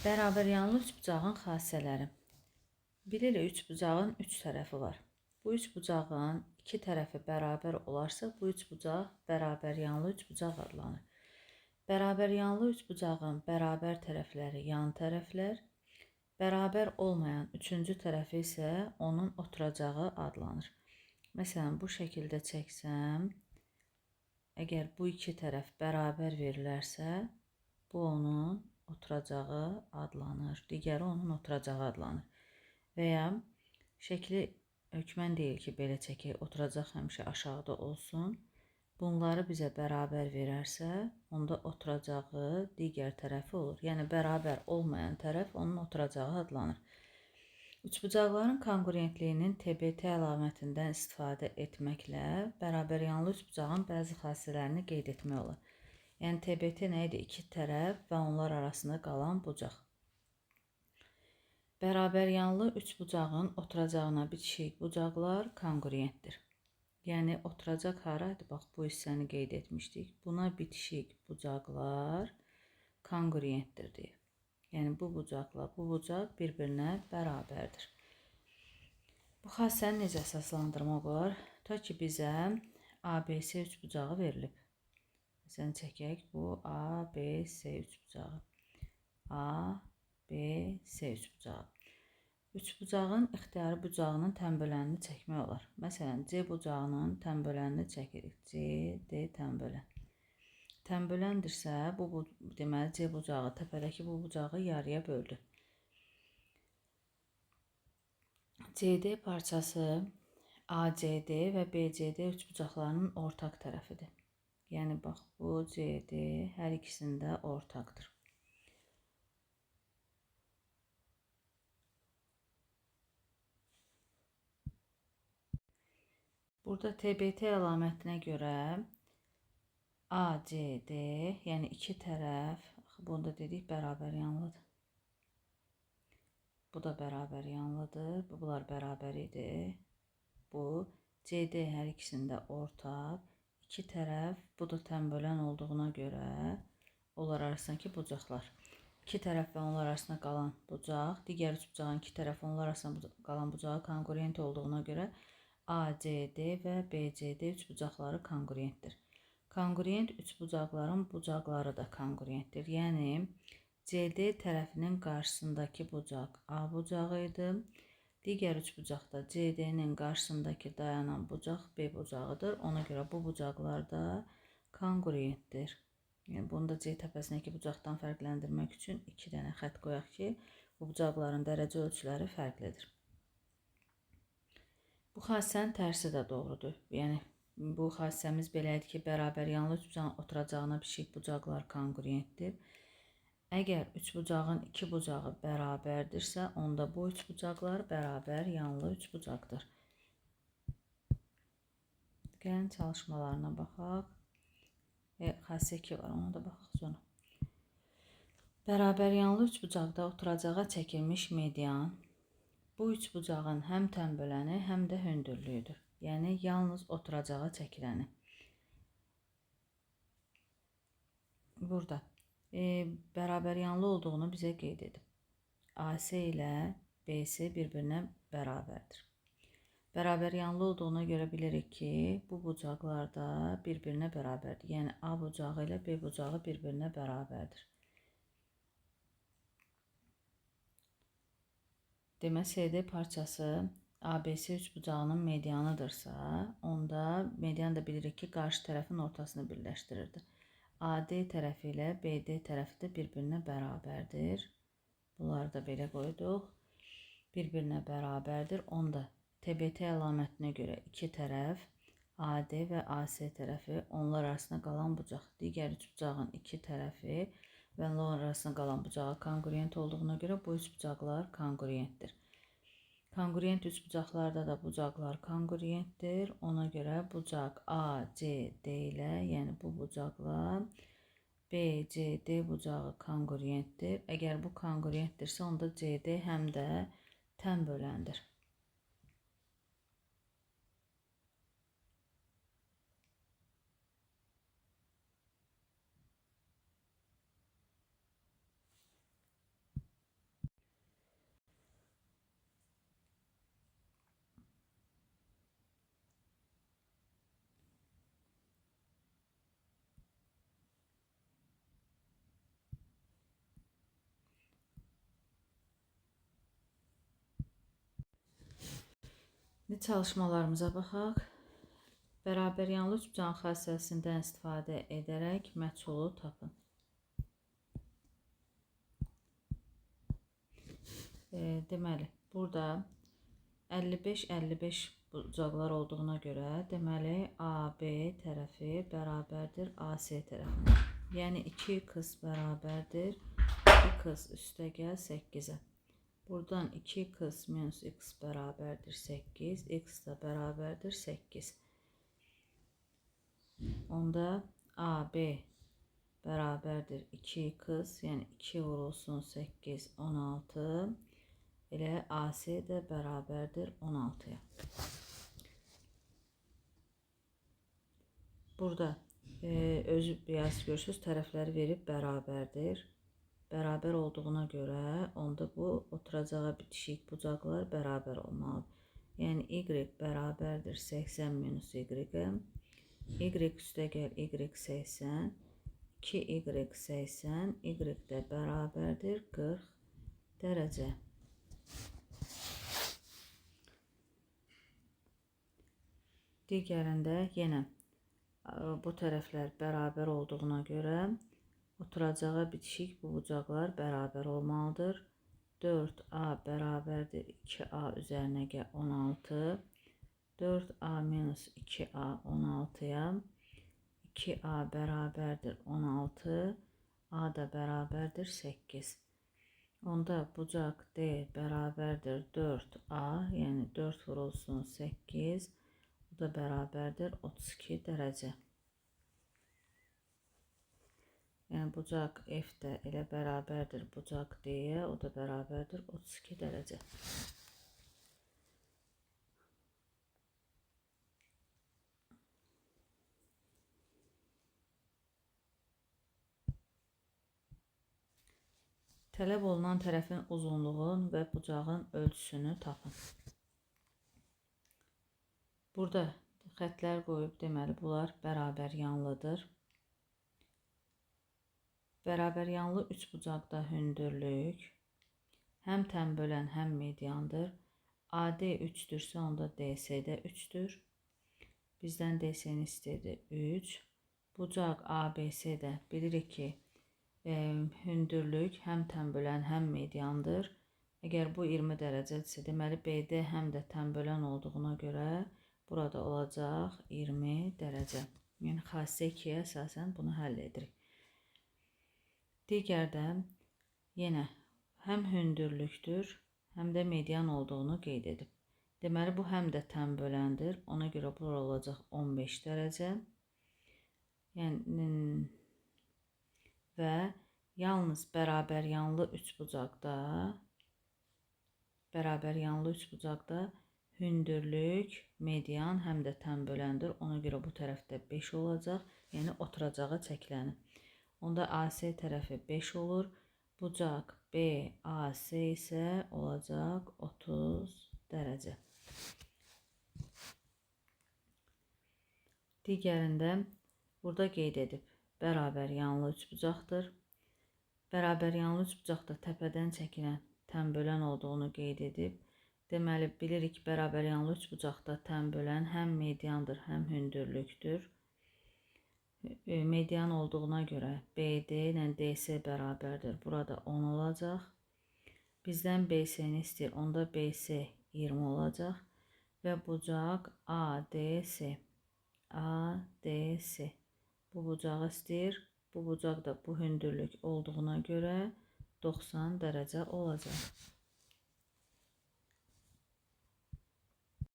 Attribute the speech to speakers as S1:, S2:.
S1: Bərabər yanlı üçbucağın xassələri. Bilirik, üçbucağın üç tərəfi var. Bu üçbucağın iki tərəfi bərabər olarsa, bu üçbucaq bərabər yanlı üçbucaq adlanır. Bərabər yanlı üçbucağın bərabər tərəfləri yan tərəflər, bərabər olmayan üçüncü tərəfi isə onun oturacağı adlanır. Məsələn, bu şəkildə çəksəm, əgər bu iki tərəf bərabər verilərsə, bu onun oturacağı adlanır. Digəri onun oturacağı adlanır. Və ya şəkli hökmən deyil ki, belə çəkək, oturacaq həmişə aşağıda olsun. Bunları bizə bərabər verərsə, onda oturacağı digər tərəfi olur. Yəni, bərabər olmayan tərəf onun oturacağı adlanır. Üçbucaqların konqruentliyinin TBT əlamətindən istifadə etməklə bərabər yanlı üçbucağın bəzi xassələrini qeyd etmək olar. Yəni, TBT nə idi? İki tərəf və onlar arasında qalan bucaq. Bərabər yanlı üçbucağın oturacağına bitişik bucaqlar konqruentdir. Yəni, oturacaq haraydı? Bax, bu hissəni qeyd etmişdik. Buna bitişik bucaqlar konqruentdir deyir. Yəni, bu bucaqla bu bucaq bir-birinə bərabərdir. Bu xassəni necə əsaslandırmaq olar? Ta ki, bizə ABC üçbucağı verilib. Məsələn, çəkək. Bu ABC üçbucağı. ABC üçbucağı. Üçbucağın ixtiyari bucağının tənbölənini çəkmək olar. Məsələn, C bucağının tənbölənini çəkirik. C, D tənbölən. Tənböləndirsə, bu deməli C bucağı, təpədəki bu bucağı yarıya böldü. CD parçası ACD və BCD üçbucaqlarının ortaq tərəfidir. Yəni, bax, bu CD hər ikisində ortaqdır. Burada TBT əlamətinə görə ACD, yəni iki tərəf, bunu da dedik bərabər yanlıdır. Bu da bərabər yanlıdır. Bunlar bərabər idi. Bu CD hər ikisində ortaq. İki tərəf, bu da tənbölən olduğuna görə onlar arasındakı bucaqlar. İki tərəf və onlar arasında qalan bucaq, digər üçbucağın iki tərəf onlar arasında qalan bucağı konqruent olduğuna görə ACD və BCD üçbucaqları konqruentdir. Konqruent üçbucaqların bucaqları da konqruentdir. Yəni, CD tərəfinin qarşısındakı bucaq A bucağı idi. Digər üçbucaqda CD-nin qarşısındakı dayanan bucaq B bucağıdır. Ona görə bu bucaqlar da konqruentdir. Yəni, bunu da C təpəsindəki bucaqdan fərqləndirmək üçün iki dənə xətt qoyaq ki, bu bucaqların dərəcə ölçüləri fərqlidir. Bu xassənin tərsi də doğrudur. Yəni, bu xassəmiz belə idi ki, bərabər yanlı üçbucağın oturacağına bitişik bucaqlar konqruentdir. Əgər üçbucağın iki bucağı bərabərdirsə, onda bu üçbucaqlar bərabər yanlı üçbucaqdır. Gəlin çalışmalarına baxaq. Xassə 2 var, ona da baxaq sonra. Bərabər yanlı üçbucaqda oturacağa çəkilmiş median bu üçbucağın həm tənböləni, həm də hündürlüyüdür. Yəni, yalnız oturacağa çəkiləni. Burada bərabər yanlı olduğunu bizə qeyd edib. AC ilə BC bir-birinə bərabərdir. Bərabər yanlı olduğuna görə bilirik ki, bu bucaqlar da bir-birinə bərabərdir. Yəni, A bucağı ilə B bucağı bir-birinə bərabərdir. Demək, CD parçası ABC üçbucağının medianıdırsa, onda median da bilirik ki, qarşı tərəfin ortasını birləşdirirdi. AD tərəfi ilə BD tərəfi də bir-birinə bərabərdir. Bunları da belə qoyduq. Bir-birinə bərabərdir. Onda TBT əlamətinə görə iki tərəf AD və AC tərəfi, onlar arasında qalan bucaq, digər üçbucağın iki tərəfi və onlar arasında qalan bucağa konqruent olduğuna görə bu üçbucaqlar konqruentdir. Konqruent üçbucaqlarda da bucaqlar konqruentdir. Ona görə bucaq ACD ilə, yəni bu bucaqla BCD bucağı konqruentdir. Əgər bu konqruentdirsə, onda CD həm də tənböləndir. İndi çalışmalarımıza baxaq. Bərabəryanlı üçbucağın xassəsindən istifadə edərək məhsulu tapın. Deməli, burada 55-55 bucaqlar olduğuna görə, deməli, AB tərəfi bərabərdir AC tərəfinə. Yəni, 2x bərabərdir x üstəgəl 8-ə. Buradan 2x minus x bərabərdir 8, x də bərabərdir 8. Onda AB bərabərdir 2x, yəni 2 vurulsun 8, 16. Elə AC də bərabərdir 16-ya. Burada özü biraz görürsünüz, tərəfləri verib bərabərdir. Bərabər olduğuna görə onda bu oturacağa bitişik bucaqlar bərabər olmalıdır. Yəni y bərabərdir 80 minus y-ə. Y üstəgəl y 80, 2y 80, y də bərabərdir 40 dərəcə. Digərində yenə bu tərəflər bərabər olduğuna görə oturacağa bitişik bu bucaqlar bərabər olmalıdır. 4A bərabərdir 2A üzərinə gəl 16. 4A minus 2A 16-ya. 2A bərabərdir 16. A da bərabərdir 8. Onda bucaq D bərabərdir 4A, yəni 4 vurulsun 8. Bu da bərabərdir 32 dərəcə. Yəni bucaq F də elə bərabərdir bucaq D-yə, o da bərabərdir 32 dərəcə. Tələb olunan tərəfin uzunluğun və bucağın ölçüsünü tapın. Burada xətlər qoyub, deməli, bunlar bərabər yanlıdır. Bərabər yanlı üçbucaqda hündürlük həm tənbölən, həm mediandır. AD 3-dürsə, onda DC də 3-dür. Bizdən DC-ni istəyir 3. Bucaq ABC də bilirik ki, hündürlük həm tənbölən, həm mediandır. Əgər bu 20 dərəcədirsə, deməli, BD həm də tənbölən olduğuna görə burada olacaq 20 dərəcə. Yəni, xassə 2-yə əsasən bunu həll edirik. Digərdə yenə həm hündürlükdür, həm də median olduğunu qeyd edib. Deməli, bu həm də tənböləndir. Ona görə bura olacaq 15 dərəcə. Yəni, və yalnız bərabər yanlı üçbucaqda hündürlük, median həm də tənböləndir. Ona görə bu tərəfdə 5 olacaq. Yəni, oturacağa çəkiləni. Onda AC tərəfi 5 olur. Bucaq BAC isə olacaq 30 dərəcə. Digərində burada qeyd edib, bərabər yanlı üçbucaqdır. Bərabər yanlı üçbucaqda təpədən çəkilən tənbölən olduğunu qeyd edib. Deməli, bilirik ki, bərabər yanlı üçbucaqda tənbölən həm mediandır, həm hündürlükdür. Median olduğuna görə BD ilə DC bərabərdir. Burada 10 olacaq. Bizdən BC-ni istəyir. Onda BC 20 olacaq. Və bucaq ADC. ADC. Bu bucağı istəyir. Bu bucaq da bu hündürlük olduğuna görə 90 dərəcə olacaq.